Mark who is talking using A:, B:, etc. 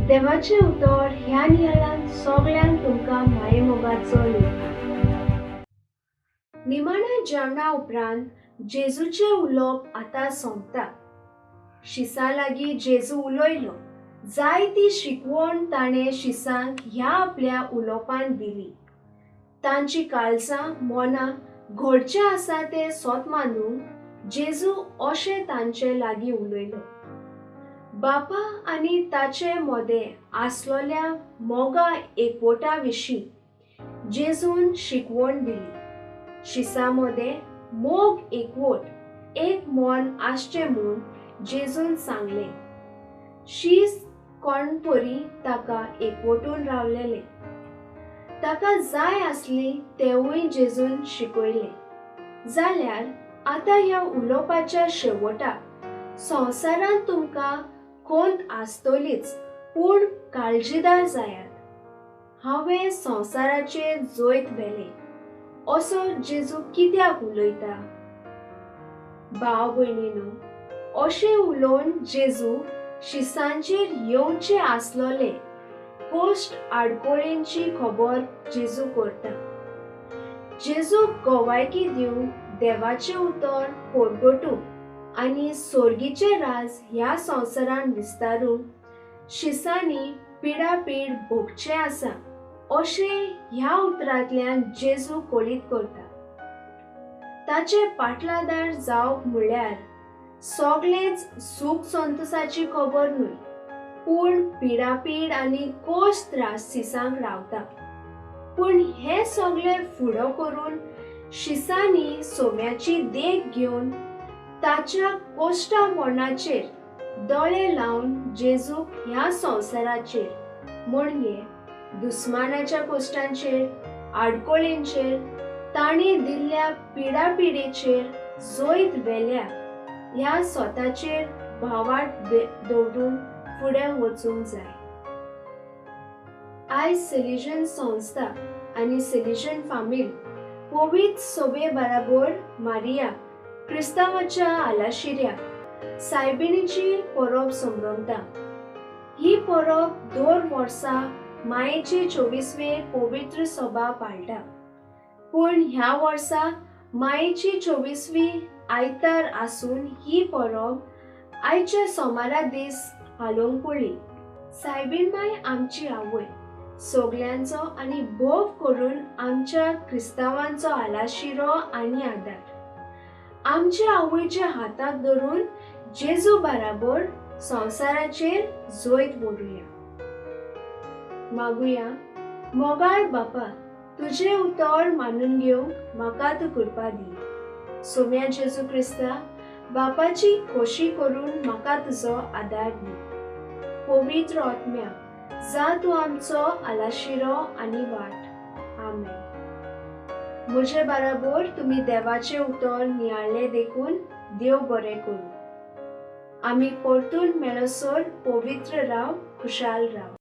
A: देवाचें उतर ह्या नियाळान सगल्यांक तुमकां मायेमोगाचो येवकार. निमाण्या जेवणा उपरांत जेजूचें उलोवप आतां सोंपता. शिसां लागीं जेजू उलयलो. जायती शिकवण ताणें शिसांक ह्या आपल्या उलोवपान दिली. तांची काळजां मनां घडचें आसा तें सोत मानूंक जेजू अशें तांचे लागीं उलयलो. बापा आनी ताचे मदें आसलोल्या मोगा एकवटा विशीं जेजून शिकवण दिली. शिसां मदें मोग एकवट एक मन आसचें म्हूण जेजून सांगलें. शीस कोण परी ताका एकवटून रावलेलें. ताका जाय आसली तेवूय जेजून शिकयलें. जाल्यार आतां ह्या उलोवपाच्या शेवटाक संवसारांत तुमकां खंत आसतलीच, पूण काळजीदार जायात, हांवें संवसाराचेर जैत व्हेलें असो जेजू कित्याक उलयता? भाव भयणीनो, अशें उलोवन जेजू शिसांचेर येवचे आसलोले कश्ट आडकोळेंची खबर जेजू करता. जेजू गवायकी दिवन देवाचें उतर परगटूंक आनी सोर्गीचें राज ह्या संवसारान विस्तारूंक शिसांनी पिडापीड भोगचें आसा अशें ह्या उतरांतल्यान जेजू कळीत करता. ताचे पाटलादार जावप म्हळ्यार सगळेंच सूख संतोसाची खबर न्हय, पूण पिडापीड आनी कोश त्रास शिसांक रावता. पूण हें सगळें फुडो करून शिसांनी सोम्याची देख घेवन ताच्या कोश्टा मरणाचेर दोळे लावन जेजूक ह्या संवसाराचेर म्हणजे दुस्मानाच्या कोश्टांचेर, आडकोळेंचेर, तांणी दिल्ल्या पिडापिडेचेर जैत व्हेल्या ह्या स्वताचेर भावार्थ दवरून फुडें वचूंक जाय. आयज सेलिजन संस्था आनी सेलिजन फामील पवित्र सोबे बराबर मारिया क्रिस्तांवाच्या आलाशिऱ्या सायबिणीची परब संभ्रमता. ही परब दर वर्सा मायेची 24वे पवित्र सभा पाळटा, पूण ह्या वर्सा मायेची 24वी आयतार आसून ही परब आयच्या सोमारा दीस हालोवंक पडली. सायबीण माय आमची आवय, सगल्यांचो आनी भोव करून आमच्या क्रिस्तांवांचो आलाशिरो आनी आदार. आमच्या आवयच्या हाताक धरून जेजू बराबर संवसाराचेर जैत व्हरुया. मागुया, मोगाळ बापा, तुजें उतर मानून घेवंक म्हाका तूं कृपा दी. सोम्या जेजू क्रिस्ता, बापाची खोशी करून म्हाका तुजो आदार दी. पवित्र आत्म्या, जा तूं आमचो आलाशिरो आनी वाट. आमेन. म्हजे बराबर तुमी देवाचें उतर नियाळ्ळें देखून देव बरें करूं. आमी परतून मेळसर पवित्र राव, खुशाल राव.